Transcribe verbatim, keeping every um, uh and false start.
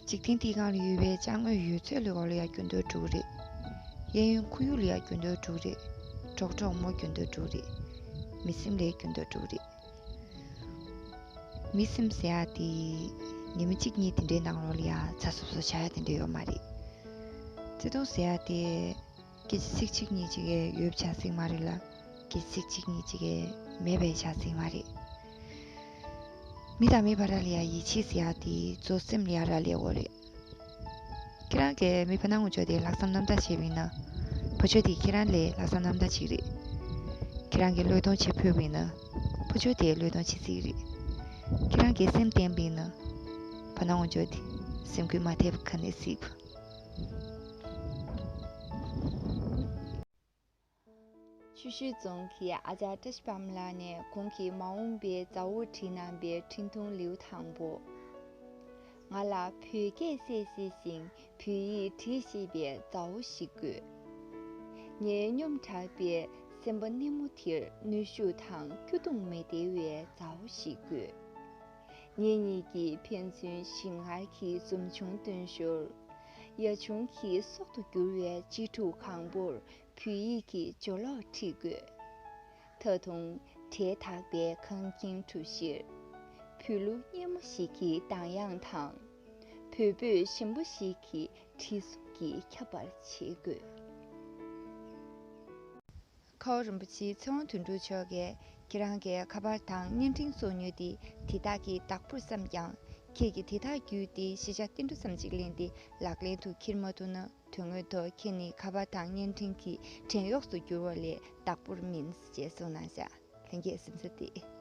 འཇིག་རྟེན་འདིའི་སྒང་ལ་ཡོད་པའི་ཅ་དངོས་ཡོད་ཚད་ལོས་ཀ་ལ་ཡ་རྒྱུ་འདོད་དྲུག་རེད། གཡས་གཡོན་ཁོར་ཡུག་ལ་ཡ་རྒྱུ་འདོད་དྲུག་རེད། གྲོགས་གྲོགས་མོ་རྒྱུ་འདོད་དྲུག་རེད། མི་སེམས་ལ་རྒྱུ་འདོད་དྲུག་རེད། མི་སེམས་ཟེར་ཡ་དེ་ཉི་མ་གཅིག་གཉིས་དེ་འདྲའི་ནང་ལོགས་ལ་ཡ་ཚ་སོབ་སོབ་བྱ་ཡ་དེ་འདྲ་ཡོད་མ་རེད། བརྩེ་དུང་ཟེར་ཡ་དེ་སྐད་ཆ་ཚིག་གཅིག་གཉིས་གཅིག་གིས་ཡོད་པ་ཆགས་སྲིད་མ་རེད་ལ། སྐད་ཆ་ཚིག་གཅིག་གཉིས་གཅིག་གིས་མེད་པ་ཆགས་སྲིད་མ་རེད། མི་དང་མི་བར་ལ་ཡ་ཡིད་ཆེས་ཟེར་ཡ་དེ་ཚོ་སེམས་ལ་ཡ་རག་ལས་འོ་རེད། ཁྱེད་རང་གིས་མི་ཕ་ནང་ངོ་ཅོག་དེ་ལྷག་བསམ་རྣམ་དག་བྱས་པ་ཡིན་ན། ཕ་ཆོས་དེ་ཁྱེད་རང་ལས་ལྷག་བསམ་རྣམ་དག་ཅིག་རེད། ཁྱེད་རང་གིས་བློས་གཏོང་བྱེད་ཕོད་པ་ཡིན་ན། ཕ་ཆོས་དེ་བློས་གཏོང་བྱེད་སྲིད་རེད། ཁྱེད་རང་གིས་སེམས་བརྟན་པ་ཡིན་ན། ཕ་ནང་ངོ་ཅོག་དེ་སེམས་འགུལ་མ་ཐེབས་པ་ག་ནས་སྲིད་པ། ཆུ་ཤུར་རྫོང་གི་ཨ་ཅག་བཀྲ་ཤིས་པདྨ་ལགས་ནས་ཁོང་གི་མ་འོངས་པའི་མཛའ་བོར་བྲིས་གནང་བའི་འཕྲིན་ཐུང་ལེའུ་དང་པོ། ང་ལ་བོད་སྐད་གསལ་ཤེས་ཤིང་བོད་ཡིག་འབྲི་ཤེས་པའི་མཛའ་བོ་ཞིག་དགོས། ངའི་སྙོམས་དྲགས་པའི་སེམས་པ་སྣེ་མོ་དེར་ནུས་ཤུགས་དང་སྐྱོ་གདུང་མི་བདེ་བའི་མཛའ་བོ་ཞིག་དགོས། ངེད་གཉིས་ཀྱིས་ཕན་ཚུན་ཞིམ་མངར་གྱི་འཛུམ་ཆུང་སྟོན་ཞོར། ཡ་ཆུང་གི་སྲོག་ཏུ་གྱུར་བའི་གཅེས་ཕྲུག་གང་པོར་བོད་ཡིག་གི་སྦྱོར་ཀློག་ཁྲིད་དགོས། ད་དུང་སྒྲ་དག་པའི་ཁང་ཁྱིམ་གྲུ་བཞིར། བོད་ལུགས་སྙན་མོ་ཞིག་གི་གདངས་དབྱངས་དང་། བོད་སྤོས་ཞིམ་པོ་ཞིག་གི་དྲི་བསུང་གིས་ཁྱབ་པར་བྱེད་དགོས། ཁ་བ་རིན་པོ་ཆེའི་ཚེ་དབང་དོན་གྲུབ་མཆོག་གིས་ཁྱེད་རང་གི་ཁ་པར་དང་བརྙན་འཕྲིན་སོགས་ཉོས་ཏེ་དེ་དག་གི་བདག་པོར་བསམས་ཀྱང་། ཁྱེད་ཀྱིས་དེ་དག་བརྒྱུད་དེ་གཞིས་ཆགས་ཏིལ་འབྲུ་ཙམ་ཅིག་ལེན་ཏེ་ལག་ལེན་དུ་འཁྱེར་མ་ཐུབ་ན། དོན་དངོས་ཐོག་ཁྱེད་ནི་ཁ་པར་དང་བརྙན་འཕྲིན་གྱི་བྲན་གཡོག་ཏུ་འགྱུར་བ་ལས་བདག་པོར་མིན་ཞེས་གསུངས་གནང་བཞག་ལྷན་རྒྱས་གཟིམ་ས་དེ།